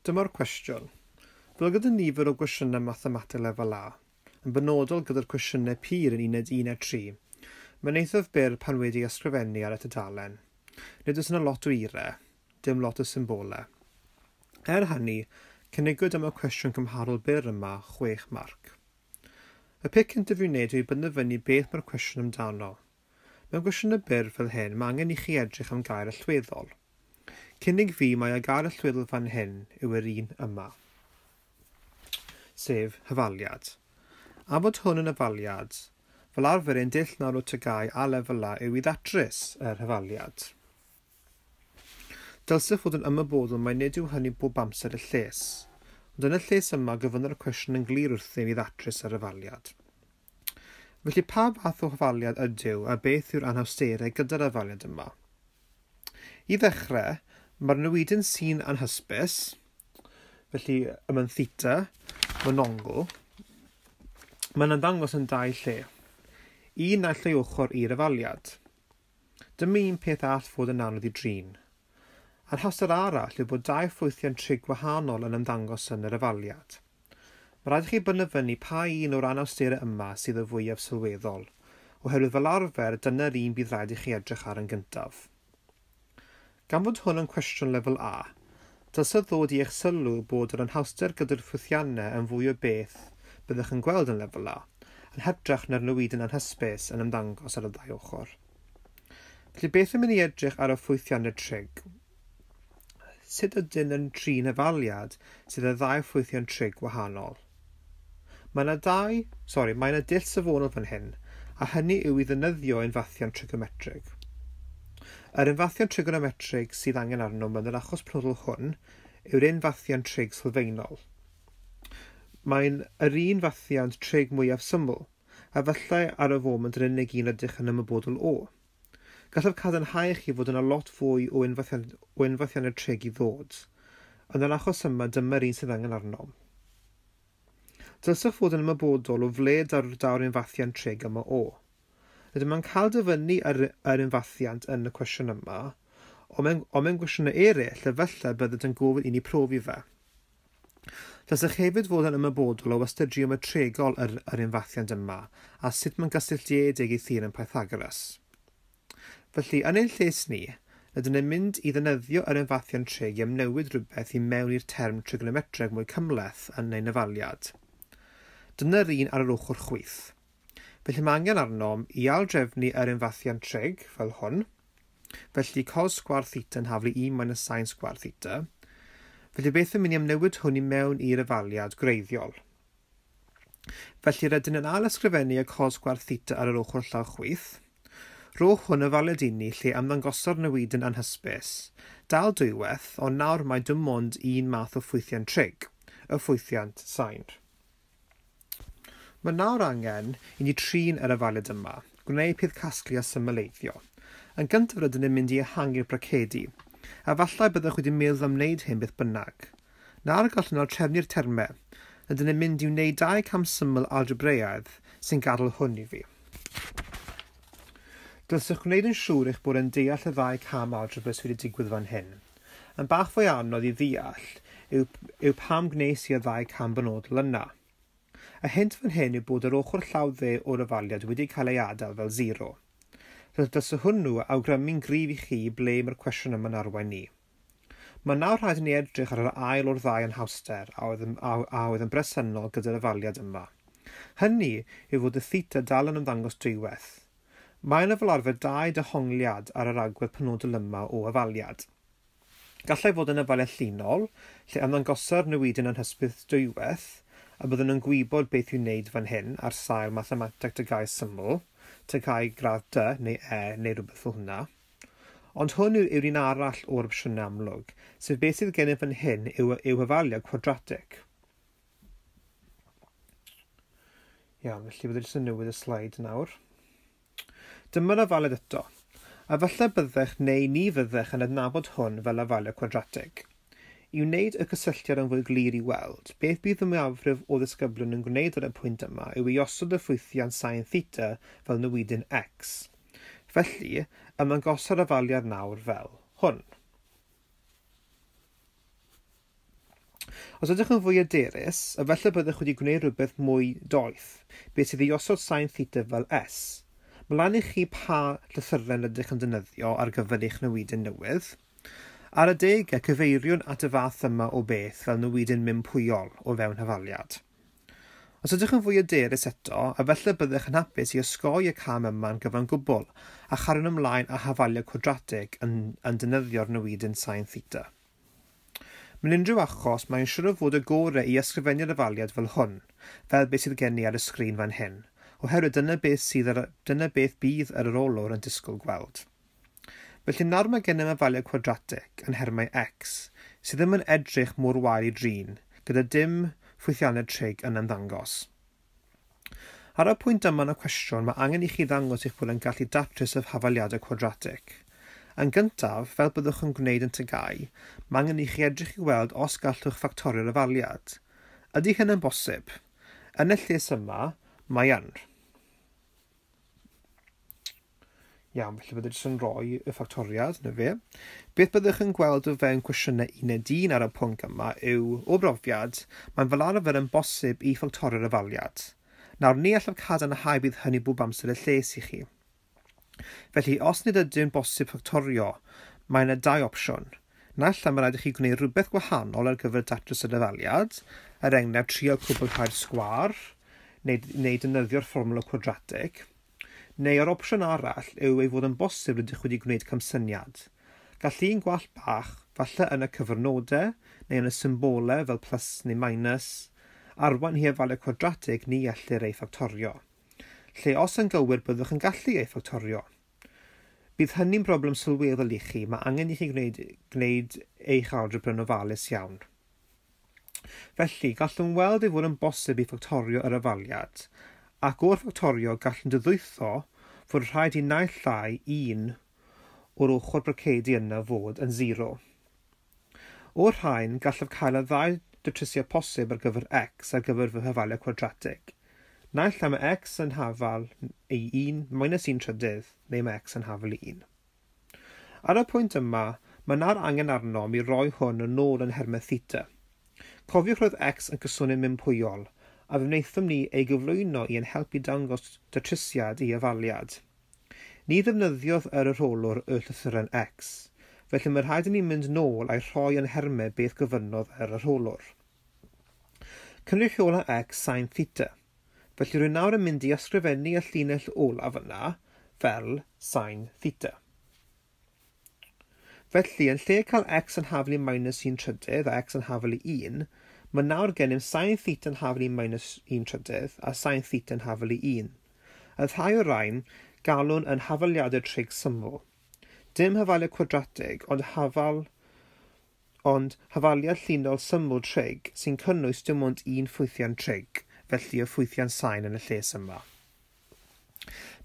Dyma'r cwestiwn. Fel gyda nifer o gwestiynau mathemateg lefel A, yn benodol gyda'r cwestiynau pur yn uned 1 a 3, mae'n eithaf byr pan wedi ysgrifennu ar y tudalen. Nid oes yna lot o eiriau, dim lot o symbolau. Er hynny, cynigwyd am y cwestiwn cymharol byr yma 6 marc. Y peth cyntaf i'w wneud yw i benderfynu beth mae'r cwestiwn amdano. Mewn gwestiynau byr fel hyn, mae angen i chi edrych am gair allweddol. Cynnig fi mai y gair allweddol fan hyn yw yr un yma, sef hafaliad. A fod hwn yn hafaliad, fel arfer ein dull nawr o TGAU a lefel A yw i ddatrys yr hafaliad. Dylsech fod yn ymwybodol mai nid yw hynny bob amser y lles, ond yn y lles yma gofynnodd y cwestiwn yn glir wrthym i ddatrys yr hafaliad. Felly pa fath o hafaliad ydyw a beth yw'r anhawsterau gyda'r hafaliad yma? I ddechrau, mae'r newidyn sy'n anhysbys, felly yma'n theta, mae'n ongl, mae'n ymddangos yn dau lle. Un naill ai ochr i'r hafaliad. Dyma un peth all fod yn anodd i drin. Anhawster arall yw bod dau ffwythiant trig gwahanol yn ymddangos yn yr hafaliad. Mae rhaid i chi benderfynu pa un o'r anawsterau yma sydd y fwyaf sylweddol, oherwydd fel arfer dyna'r un bydd rhaid i chi edrych ar yn gyntaf. Gan fod hwn yn cwestiwn lefel A, dylse ddod i eich sylw bod yr anhawster gyda'r ffwythiannau yn fwy o beth byddwch yn gweld yn lefel A, yn hytrach na'r newidyn anhysbys yn ymddangos ar y ddau ochr. Felly beth yn mynd i edrych ar y ffwythiannau trig? Sut ydyn yn trin hafaliad sydd â ddau ffwythiant trig wahanol? Mae yna mae yna dull safonol fan hyn, a hynny yw i ddefnyddio unfathiant trigometrig. Yr unfathiant trigonometrig sydd angen arno yn yr achos penodol hwn yw'r unfathiant trig sylfaenol. Mae'n yr un fathiant trig mwyaf syml, a falle ar y foment yr unig un ydych yn ymwybodol o. Gallaf cadarnhau i chi fod yna lot fwy o unfathiannau trig i ddod. Yn yr achos yma, dyma'r un sydd angen arnom. Dylsech fod yn ymwybodol o fle daw'r unfathiant trig yma o. Rydym yn cael dyfynnu yr unfathiant yn y cwestiwn yma, ond mewn gwestiynau eraill, efallai bydded yn gofyn i ni profi fe. Dylsech hefyd fod yn ymwybodol o ystyr geometregol yr unfathiant yma a sut mae'n gysylltiedig i theorem Pythagoras. Felly, yn ein lles ni, rydym yn mynd i ddefnyddio yr unfathiant trig i amnewid rhywbeth i mewn i'r term trigonometreg mwy cymhleth yn ein hafaliad. Dyna'r un ar yr ochr chwith. Felly mae angen arnom i aildrefnu yr unfathiant trig, fel hwn. Felly cos sgwâr theta yn haflu 1 minus sin sgwâr theta. Felly beth yn mynd i amnewid hwn i mewn i'r hafaliad gwreiddiol? Felly rydyn yn ail-ysgrifennu y cos sgwâr theta ar yr ochr llaw chwith. Rho hwn hafaliad i ni lle ymddangoso'r newidyn anhysbys. Dal dwywaith, ond nawr mae dim ond un math o ffwythiant trig, y ffwythiant sain. Mae nawr angen i ni trin yr hafaliad yma, gwneud peth casglu a symleiddio. Yn gyntaf rydyn ni'n mynd i ehangu'r bracedi, a falle byddwch wedi meddwl am wneud hyn beth bynnag. Nawr gallwn nawr trefnu'r termau. Rydyn ni'n mynd i wneud dau cam syml algebraidd sy'n gadael hwn i fi. Dylsech gwneud yn siŵr eich bod yn deall y ddau cam algebra sydd wedi digwydd fan hyn. Yn bach fwy anodd i ddeall yw pam gwnes i y ddau cam benodol yna. Y hint fan hyn yw bod yr ochr llaw dde o'r hafaliad wedi cael ei adael fel 0. Dylse hwnnw awgrymu'n gryf i chi ble mae'r cwestiwn yma'n arwain ni. Mae nawr rhaid i ni edrych ar yr ail o'r ddau anhawster a oedd yn bresennol gyda'r hafaliad yma. Hynny yw fod y theta dal yn ymddangos dwywaith. Mae yna fel arfer dau dehongliad ar yr agwedd penodol yma o hafaliad. Gallai fod yn hafaliad llinol, lle ymddangoso'r newidyn anhysbys dwywaith, a byddwn yn gwybod beth i'w wneud fan hyn ar sail mathemateg TGAU syml, TGAU gradd D neu E neu rhywbeth fel hwnna. Ond hwn yw'r un arall o'r opsiynau amlwg, sef beth sydd gennym fan hyn yw hafaliad cwadratig. Iawn, felly byddwn jyst yn newid y sleid nawr. Dyma'r hafaliad eto, a falle byddech neu ni fyddech yn adnabod hwn fel hafaliad cwadratig. I wneud y cysylltiad yn fwy glir i weld, beth bydd y mwyafrif o ddisgyblion yn gwneud ar y pwynt yma yw i osod y ffwythiant sin theta fel newidyn x. Felly, ymddangoso'r hafaliad nawr fel hwn. Os ydych yn fwy hyderus, efallai byddwch wedi gwneud rhywbeth mwy doeth, beth sydd i osod sin theta fel S. Mae lan i chi pa llythyren ydych yn defnyddio ar gyfer eich newidyn newydd. Ar adegau, cyfeiriwn at y fath yma o beth fel newidyn mympwyol o fewn hafaliad. Os ydych yn fwy hyderus eto, efallai byddwch yn hapus i osgoi y cam yma'n gyfan gwbl a chariwn ymlaen â hafaliad cwadratig yn defnyddio'r newidyn sin theta. Mewn unrhyw achos, mae'n siŵr o fod y gorau i ysgrifennu'r hafaliad fel hwn, fel beth sydd gen i ar y sgrin fan hyn, oherwydd dyna beth bydd yr arolwr yn disgwyl gweld. Felly nawr mae gennym hafaliad cwadratig yn nhermau x, sydd ddim yn edrych mor wael i drin, gyda dim ffwythiannau trig yn ymddangos. Ar y pwynt yma yn y cwestiwn, mae angen i chi ddangos eich bod yn gallu datrys y hafaliadau cwadratig. Yn gyntaf, fel byddwch yn gwneud yn TGAU, mae angen i chi edrych i weld os gallwch ffactorio'r hafaliad. Ydy hyn yn bosib? Yn y llys yma, mae yn. Iawn, felly byddai jyst yn rhoi y ffactoriad, na fe. Beth byddwch yn gweld o fewn cwestiynau uned 1 ar y pwnc yma yw, o brofiad, mae'n fel arfer yn bosib i ffactorio'r hafaliad. Nawr, ni allaf cadarnhau bydd hynny bob amser y lles i chi. Felly, os nid ydyw'n bosib ffactorio, mae yna dau opsiwn. Naill ai mae rhaid i chi gwneud rhywbeth gwahanol ar gyfer datrys yr hafaliad, er enghraifft trio cwblhau'r sgwâr, neu defnyddio'r fformwla cwadratig, neu yr opsiwn arall yw ei fod yn bosib rydych wedi gwneud camsyniad. Gall un gwall bach, falle yn y cyfrnodau neu yn y symbolau fel plus neu minus, arwain i hafaliad cwadratig ni ellir ei ffactorio. Lle os yn gywir byddwch yn gallu ei ffactorio. Bydd hynny'n broblem sylweddol i chi, mae angen i chi gwneud eich algebra yn ofalus iawn. Felly, gallwn weld ei fod yn bosib i ffactorio yr hafaliad, ac o'r ffactorio gallwn dyddwytho fod rhaid i naill ai un o'r ochr bracedi yna fod yn 0. O'r rhain, gallaf cael y ddau datrysiad posib ar gyfer x ar gyfer fy hafaliad cwadratig. Naill ai mae x yn hafal i 1 minus 1/3, neu mae x yn hafal i 1. Ar y pwynt yma, mae nawr angen arnom i roi hwn yn ôl yn nhermau theta. Cofiwch roedd x yn cysonyn mympwyol, a fe wnaethom ni ei gyflwyno i yn helpu dangos datrysiad i hafaliad. Ni ddefnyddiodd yr arholwr y llythyren x, felly mae rhaid i ni mynd nôl a'i rhoi yn nhermau beth gofynnodd yr arholwr. Cynrychiola x sin theta, felly rwy nawr yn mynd i ysgrifennu y llinell olaf yna fel sin theta. Felly, yn lle cael x yn hafal i minus 1/3 a x yn hafal i 1, mae nawr gennym sin theta yn hafal i minus 1/3 a sin theta yn hafal i 1. Y ddau o'r rhain galwn yn hafaliadau trig syml. Dim hafaliad cwadratig, ond hafaliad llinol syml trig sy'n cynnwys dim ond un ffwythiant trig, felly y ffwythiant sain yn y lles yma.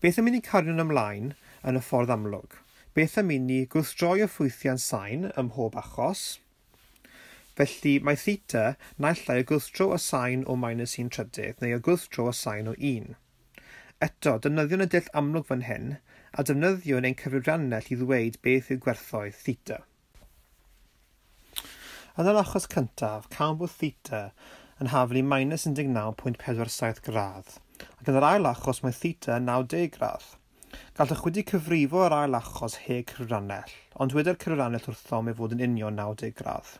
Beth am i ni cario'n ymlaen yn y ffordd amlwg? Beth am i ni gwrthdroi y ffwythiant sain ym mhob achos? Felly mae theta naill ai y gwrthdro y sain o minus 1/3 neu y gwrthdro y sain o 1. Eto, defnyddiwn y dull amlwg fan hyn a defnyddiwn ein cyfrifiannell i ddweud beth yw gwerthoedd theta. Yn yr achos cyntaf, cawn bod theta yn hafal i minus 19.47 gradd, ac yn yr ail achos mae theta yn 90 gradd. Gallwch wedi cyfrifo yr ail achos heb cyfrannell, ond dweda'r cyfrannell wrthom ei fod yn union 90 gradd.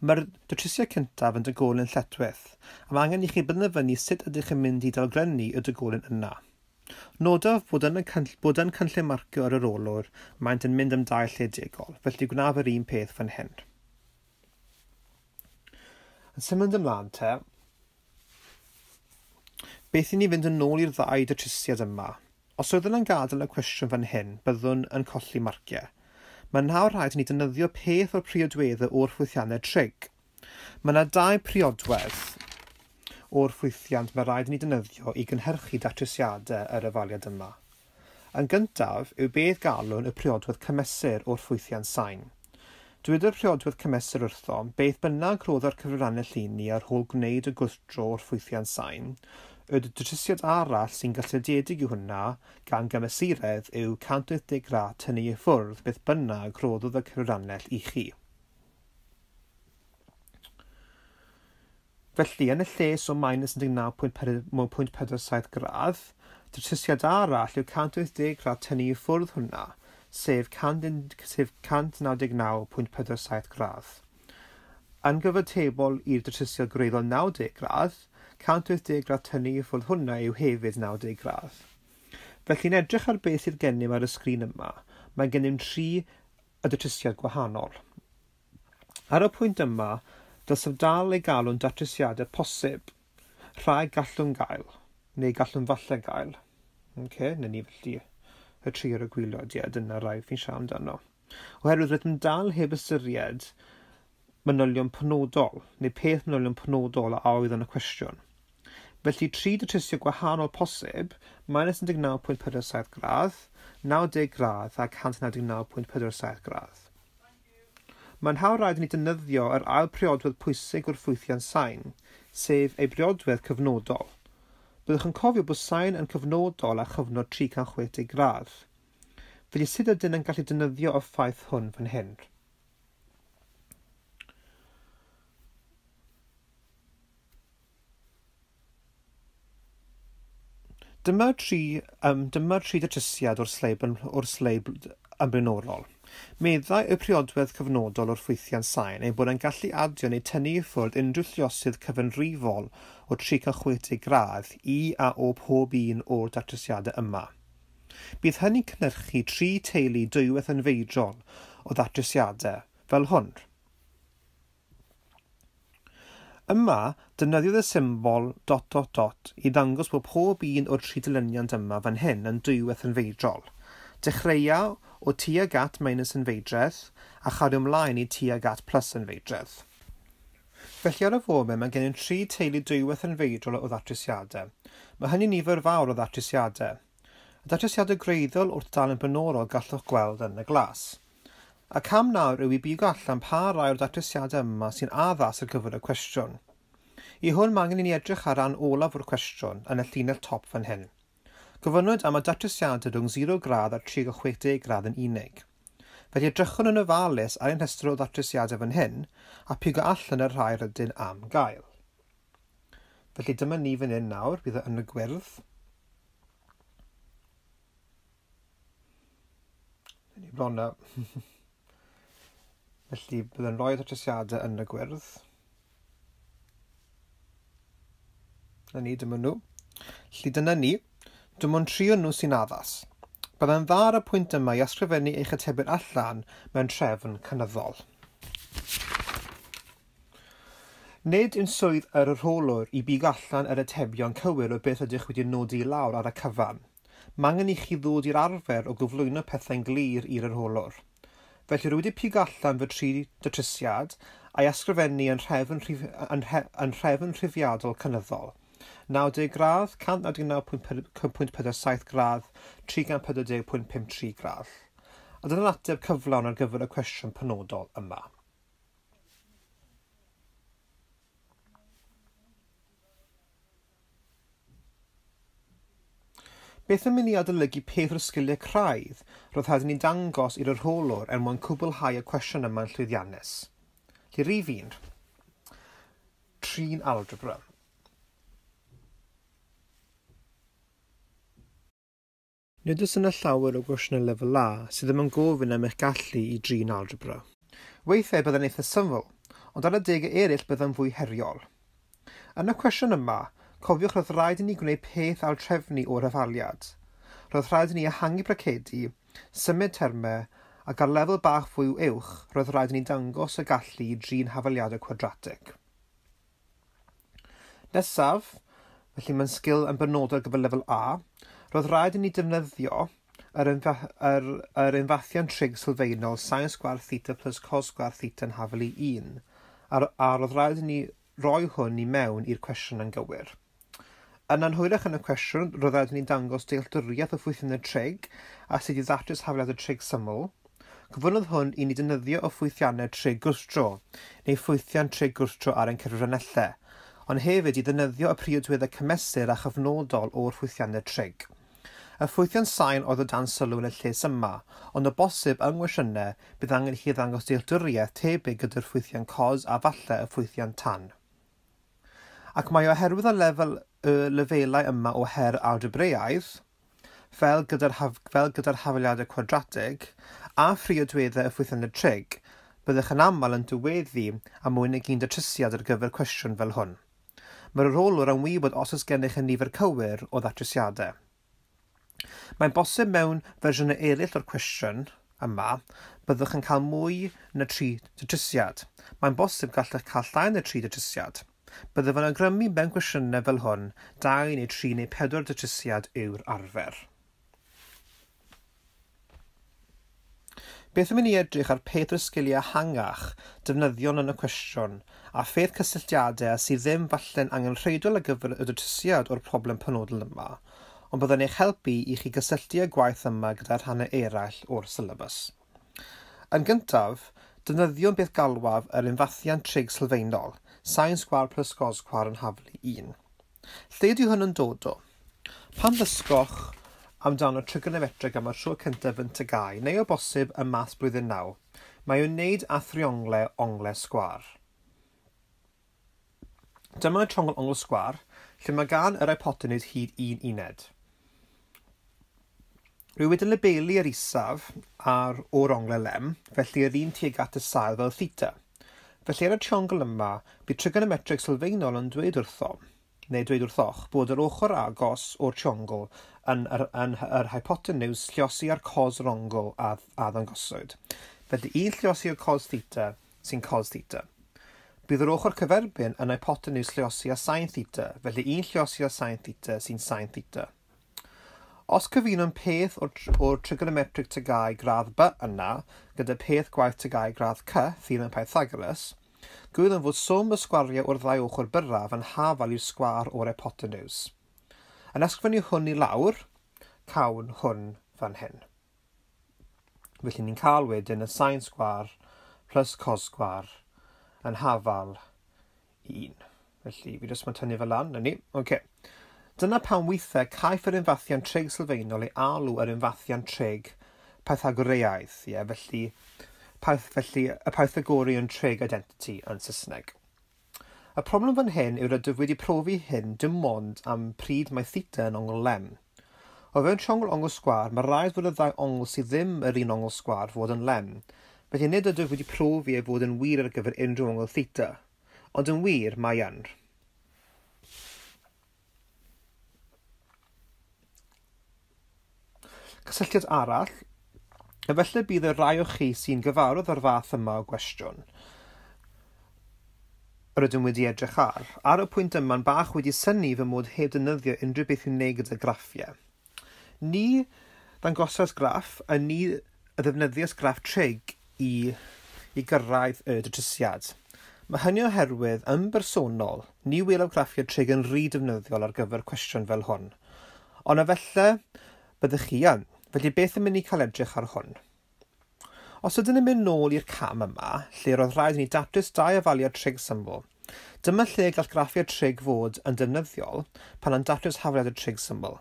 Mae'r datrysiad cyntaf yn dygolyn lletchwith, a mae angen i chi benderfynu sut ydych yn mynd i dalgrynu y dygolyn yna. Nodaf bod yn cynllun marcio ar yr olwr, maent yn mynd am dau lle degol, felly gwnaf yr un peth fan hyn. Yn symud ymlaen te, beth i ni fynd yn ôl i'r ddau datrysiad yma? Os oeddwn yn gadael y cwestiwn fan hyn, byddwn yn colli marciau. Mae nawr rhaid i ni defnyddio peth o'r priodweddau o'r ffwythiannau trig. Mae yna dau priodwedd o'r ffwythiant mae rhaid i ni defnyddio i gynhyrchu datrysiadau yr hafaliad yma. Yn gyntaf yw beth galwn y priodwedd cymesur o'r ffwythiant sain. Dwedodd priodwedd cymesur wrthom beth bynnag roddo'r cyfrannau i ni ar ôl gwneud y gwrthdro o'r ffwythiant sain, y datrysiad arall sy'n gysylltiedig i hwnna gan gymesuredd yw 180 gradd tynnu i ffwrdd beth bynnag roddodd y cyfrannell i chi. Felly, yn y lles o minus 19.47 gradd, datrysiad arall yw 180 gradd tynnu i ffwrdd hwnna, sef 199.47 gradd. Yn gyfatebol i'r datrysiad gwreiddiol 90 gradd, 180 gradd tynnu i ffwrdd hwnna yw hefyd 90 gradd. Felly, yn edrych ar beth sydd gennym ar y sgrin yma, mae gennym tri y datrysiad gwahanol. Ar y pwynt yma, dylsaf dal ei galw'n datrysiadau posib. Rhai gallwn gael, neu gallwn falle gael. Okay, na ni felly y tri ar y gwylod, ie, dyna rai fi'n siarad amdano. Oherwydd rydym dal heb ystyried manylion penodol, neu peth manylion penodol a oedd yn y cwestiwn. Felly tri datrysiad gwahanol posib, minus 19.47 gradd, 90 gradd a 199.47 gradd. Mae'n hawdd rhaid i ni defnyddio yr ail priodwedd pwysig o'r ffwythiant sain, sef ei briodwedd cyfnodol. Byddwch yn cofio bod sain yn cyfnodol a chyfnod 360 gradd. Felly sut ydyn yn gallu defnyddio y ffaith hwn fan hyn? Dyma'r tri datrysiad o'r sleib yn blaenorol. Meddai y priodwedd cyfnodol o'r ffwythiant sain ei bod yn gallu adio neu tynnu i ffwrdd unrhyw lluosydd cyfanrifol o 360 gradd i a o pob un o'r datrysiadau yma. Bydd hynny'n cynhyrchu tri teulu dwywaith anfeidrol o ddatrysiadau, fel hwn. Yma, defnyddiodd y symbol dot dot dot i ddangos bod pob un o'r tri dilyniant yma fan hyn yn dwywaith anfeidrol. Dechreua o tuag at minus anfeidredd a chario ymlaen i tuag at plus anfeidredd. Felly ar y foment mae gennym tri teulu dwywaith anfeidrol o ddatrysiadau. Mae hynny'n nifer fawr o ddatrysiadau. Y datrysiadau gwreiddiol wrth dalen blaenorol gallwch gweld yn y glas. Y cam nawr yw i bigo allan pa rai o'r datrysiadau yma sy'n addas ar gyfer y cwestiwn. I hwn mae angen i ni edrych ar ran olaf o'r cwestiwn yn y llinell top fan hyn. Gofynnwyd am y datrysiadau rhwng 0 gradd a 360 gradd yn unig. Felly edrychwn yn ofalus ar ein rhestr o ddatrysiadau fan hyn a pigo allan y rhai rydyn am gael. Felly dyma ni fan hyn nawr, bydd yn y gwyrdd. Ni bron na. Felly bydd yn rhoi datrysiadau yn y gwyrdd. Na ni, dyma nhw. Felly dyna ni. Dim ond tri o nhw sy'n addas. Byddai'n dda ar y pwynt yma i ysgrifennu eich atebion allan mewn trefn cynyddol. Nid yw'n swydd yr arholwr i bigo allan yr atebion cywir o beth ydych wedi nodi i lawr ar y cyfan. Mae angen i chi ddod i'r arfer o gyflwyno pethau'n glir i'r arholwr. Felly rwy wedi pigo allan fy tri datrysiad a'i ysgrifennu yn rhefn rhifiadol cynyddol. 90 gradd, 199.47 gradd, 340.53 gradd. A dyna'r ateb cyflawn ar gyfer y cwestiwn penodol yma. Beth am i ni adolygu peth o'r sgiliau craidd roedd rhaid i ni dangos i'r arholwr er mwyn cwblhau y cwestiwn yma'n llwyddiannus? Felly rhif 1. Trin algebra. Nid oes yna llawer o gwestiynau lefel A sydd ddim yn gofyn am eich gallu i drin algebra. Weithiau byddai'n eitha syml, ond ar adegau eraill byddai'n fwy heriol. Yn y cwestiwn yma, cofiwch roedd rhaid i ni gwneud peth altrefnu o'r hafaliad. Roedd rhaid i ni ehangu bracedi, symud termau, ac ar lefel bach fwy uwch, roedd rhaid i ni dangos y gallu i drin hafaliadau cwadratig. Nesaf, felly mae'n sgil yn benodol ar gyfer lefel A, roedd rhaid i ni defnyddio yr unfathion trig sylfaenol sin sgwâr theta plus cos sgwâr theta yn hafal i 1, a roedd rhaid i ni roi hwn i mewn i'r cwestiwn yn gywir. Yn anhwylach yn y cwestiwn, roedd rhaid i ni dangos dealltwriaeth o ffwythiannau trig a sut i ddatrys hafaliadau trig syml. Gofynnodd hwn i ni defnyddio o ffwythiannau trig gwrthdro, neu ffwythiant trig gwrthdro ar ein cyfrinellau, ond hefyd i ddefnyddio y priodweddau cymesur a chyfnodol o'r ffwythiannau trig. Y ffwythiant sain oedd o dan sylw yn y lles yma, ond o bosib yng nghwestiynau bydd angen i chi ddangos dealltwriaeth tebyg gyda'r ffwythiant cos a falle y ffwythiant tan. Ac mae oherwydd y lefel, y lefelau yma o her algebreaidd, fel gyda'r fel gyda hafaliadau cwadratig, a phriodweddau y ffwythiannau trig, byddwch yn aml yn dyweddu am mwy nag un datrysiad ar gyfer cwestiwn fel hwn. Mae'r arholwr yn wybod os oes gennych y nifer cywir o ddatrysiadau. Mae'n bosib mewn fersiynau eraill o'r cwestiwn yma, byddwch yn cael mwy na 3 datrysiad. Mae'n bosib gallech cael llai na 3 datrysiad. Byddaf yn awgrymu mewn cwestiynau fel hwn, 2 neu 3 neu 4 datrysiad yw'r arfer. Beth am i ni edrych ar peth o'r sgiliau ehangach defnyddiol yn y cwestiwn a pheth cysylltiadau sydd ddim falle'n angenrheidiol ar gyfer y datrysiad o'r problem penodol yma, ond byddwn eich helpu i chi gysylltu â gwaith yma gyda rhannau eraill o'r syllabus. Yn gyntaf, defnyddiwn beth galwaf yr unfathiant trig sylfaenol, sin sgwâr plus cos sgwâr yn haflu 1. Lle ydy hwn yn dod o? Pan ddysgoch amdano trigonometreg am y tro cyntaf yn TGAU, neu o bosib ym maths blwyddyn 9, mae i'w wneud â thriongle ongle sgwâr. Dyma triongl ongl sgwâr, lle mae gan yr hypotenws hyd un uned. Rwy wedi labelu yr isaf ar o'r ongle lem, felly yr un tuag at y sail fel theta. Felly ar y triongl yma, bydd trigonometreg sylfaenol yn dweud wrtho, neu dweud wrthoch, bod yr ochr agos o'r triongl yn yr, yn yr hypotenws lliosi ar cos yr ongl a, a ddangoswyd. Felly un lliosi o cos theta sy'n cos theta. Bydd yr ochr cyferbyn yn hypotenws lliosi â sin theta, felly un lliosi â sin theta sy'n sin theta. Os cyfunwn peth o'r, or trigonometric TGAU gradd B yna, gyda peth gwaith TGAU gradd C, theorem Pythagoras, gwyddwn fod swm y sgwariau o'r ddau ochr byrraf yn hafal i'r sgwâr o'r hypotenws. Yn ysgrifennu hwn i lawr, cawn hwn fan hyn. Felly ni'n cael wedyn y sin sgwâr plus cos sgwâr yn hafal i 1. Felly fi jyst mae'n tynnu fel lan, na ni. Okay. Dyna pam weithiau caiff yr unfathiant trig sylfaenol ei alw yr unfathiant trig Pythagoreaidd. Ie, felly, felly y Pythagorean trig identity yn Saesneg. Y problem fan hyn yw rydw wedi profi hyn dim ond am pryd mae theta yn ongl lem. O fewn triongl ongl sgwâr, mae rhaid fod y ddau ongl sydd ddim yr un ongl sgwâr fod yn lem. Felly nid ydw wedi profi ei fod yn wir ar gyfer unrhyw ongl theta. Ond yn wir, mae yn. Cysylltiad arall, efallai bydd y rai o chi sy'n gyfarwydd o'r fath yma o gwestiwn rydym wedi edrych ar. Ar y pwynt yma'n bach wedi synnu fy mod heb defnyddio unrhyw beth i'w wneud gyda graffiau. Ni ddangosais graff, a ni ddefnyddiais graff trig i, i gyrraedd y datrysiad. Mae hynny oherwydd, yn bersonol, ni welaf graffiau trig yn rhy defnyddiol ar gyfer cwestiwn fel hwn. Ond efallai byddwch chi yn. Felly beth yn mynd i cael edrych ar hwn? Os ydyn ni'n mynd nôl i'r cam yma, lle roedd rhaid i ni datrys dau hafaliad trig syml, dyma lle gall graffiau trig fod yn defnyddiol pan yn datrys hafaliad y trig syml.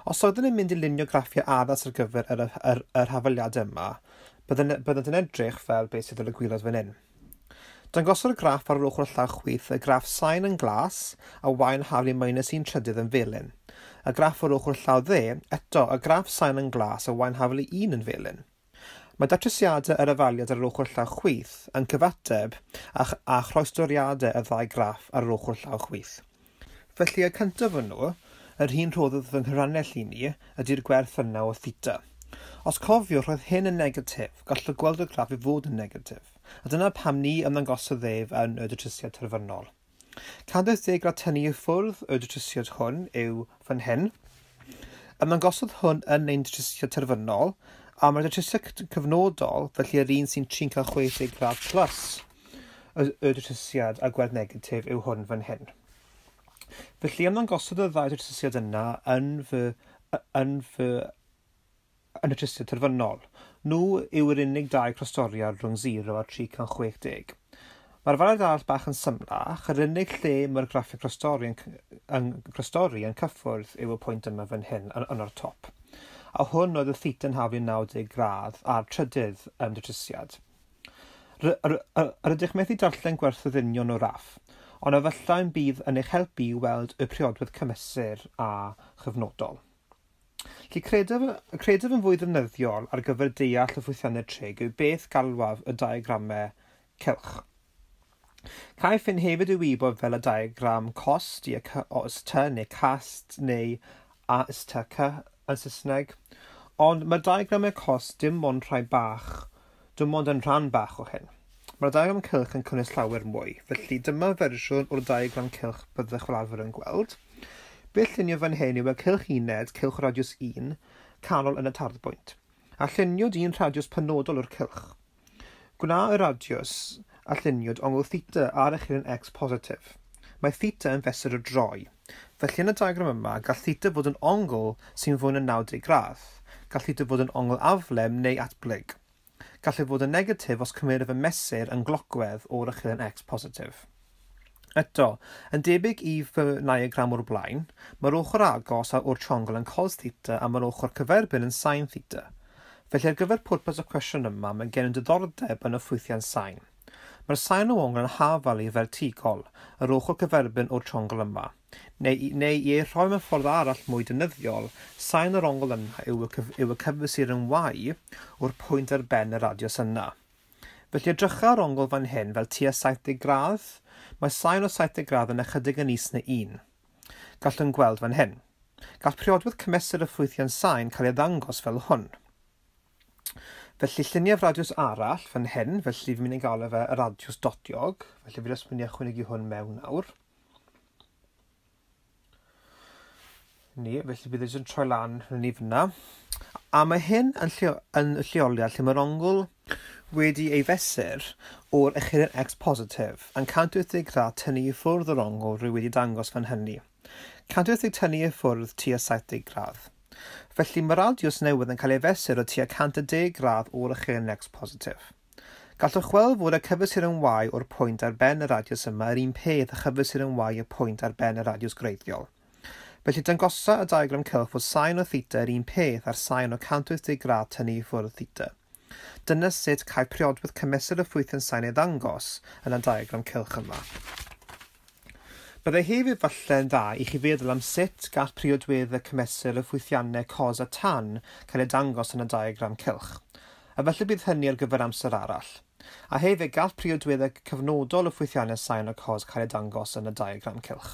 Os oeddwn ni'n mynd i lunio graffiau addas ar gyfer yr, yr, yr hafaliadau yma, byddant yn edrych fel beth sydd ar y gwaelod fan hyn. Dangosodd y graff ar yr ochr llaw chwith y graff sain yn glas a y yn haflu minus 1/3 yn felyn. Y graff o'r ochr llaw dde, eto y graff sain yn glas a y yn haflu 1 yn felyn. Mae datrysiadau yr hafaliad ar yr ochr llaw chwith yn cyfateb â, â chroestoriadau y ddau graff ar yr ochr llaw chwith. Felly y cyntaf o'n nhw, yr un rhoddodd fy nghyfrannell i ni, ydy'r gwerth yna o theta. Os cofiwch, roedd hyn yn negatif, gallwch gweld y graff i fod yn negatif, a dyna pam ni ymddangosodd ef yn y datrysiad terfynol. 180 gradd tynnu i ffwrdd y datrysiad hwn yw fan hyn. Ymddangosodd hwn yn ein datrysiad terfynol, a mae'r datrysiad cyfnodol, felly yr un sy'n 360 gradd plus y, y datrysiad a gwerth negatif yw hwn fan hyn. Felly ymddangosodd y ddau datrysiad yna yn fy, yn fy yn y datrysiad terfynol. Nhw yw'r unig dau croestoriad rhwng 0 a 360. Mae'r farad arall bach yn symlach, yr unig lle mae'r graffiau croestori yn, yn, croestori yn cyffwrdd yw y pwynt yma fan hyn, yn, yn o'r top. A hwn oedd y theta'n haflu 90 gradd a'r trydydd datrysiad. Yr ydych methu darllen gwerthoedd union o raff, Ond efallai bydd yn eich helpu i weld y priodwedd cymesur a chyfnodol. Felly credaf yn fwy ddefnyddiol ar gyfer deall y ffwythiannau trig yw beth galwaf y diagramau cylch. Caiff hyn hefyd ei wybod fel y diagram cost i o S T neu cast neu A S T C yn Saesneg, ond mae'r diagramau cost dim ond rhai bach, dim ond yn rhan bach o hyn. Mae'r diagram cylch yn cynnwys llawer mwy, felly dyma fersiwn o'r diagram cylch byddwch fel arfer yn gweld. Beth llunio fan hyn yw y cylch uned, cylch radiws 1, canol yn y tarddbwynt, a lluniwyd un radiws penodol o'r cylch. Gwna y radiws a lluniwyd ongl theta ar y chilyn x positif. Mae theta yn fesur o droi. Felly yn y diagram yma, gall theta fod yn ongl sy'n fwy na 90 gradd. Gall theta fod yn ongl aflem neu atblyg. Gall ei fod yn negatif os cymerir y mesur yn glocwedd o'r ychydig x positif. Eto, yn debyg i fy diagram o'r blaen, mae'r ochr agos o'r triongl yn cos theta a mae'r ochr cyferbyn yn sin theta. Felly ar gyfer pwrpas y cwestiwn yma, mae gennym diddordeb yn y ffwythiant sain. Mae'r sain o ongl yn hafal i fertigol, yr ochr cyferbyn o'r triongl yma. Neu i ei rhoi mewn ffordd arall mwy defnyddiol, sain yr ongl yna yw y cyfystyr yn y o'r pwynt ar ben y radiws yna. Felly edrycha ar ongl fan hyn fel tua 70 gradd. Mae sain o 70 gradd yn ychydig yn is na 1. Gallwn gweld fan hyn. Gall priodwedd cymesur y ffwythiant sain cael ei ddangos fel hwn. Felly lluniaf radiws arall fan hyn, felly fi'n mynd i gael efe y radiws dodiog, felly fi jyst mynd i ychwanegu hwn mewn nawr. Ni, felly bydd jyst yn troi lan yn ni fyna. A mae hyn yn lleoliad lle mae'r ongl wedi ei fesur o'r echelin x positif yn 180 gradd tynnu i ffwrdd o'r ongl rwy wedi dangos fan hynny. 180 tynnu i ffwrdd tua 70 gradd. Felly mae radiws newydd yn cael ei fesur o tua 110 gradd o'r echelin x positif. Gallwch weld fod y cyfystyr yn y o'r pwynt ar ben y radiws yma yr un peth a chyfystyr yn y y pwynt ar ben y radiws gwreiddiol. Felly dangosa y diagram cylch fod sain o theta yr un peth a'r sain o 180 gradd tynnu i ffwrdd theta. Dyna sut caiff priodwedd cymesur y ffwythiant sain ei ddangos yn y diagram cylch yma. Byddai hefyd falle'n dda i chi feddwl am sut gall priodweddau cymesur y ffwythiannau cos a tan cael ei dangos yn y diagram cylch, a felly bydd hynny ar gyfer amser arall. A hefyd gall priodweddau cyfnodol y ffwythiannau sain a cos cael ei dangos yn y diagram cylch.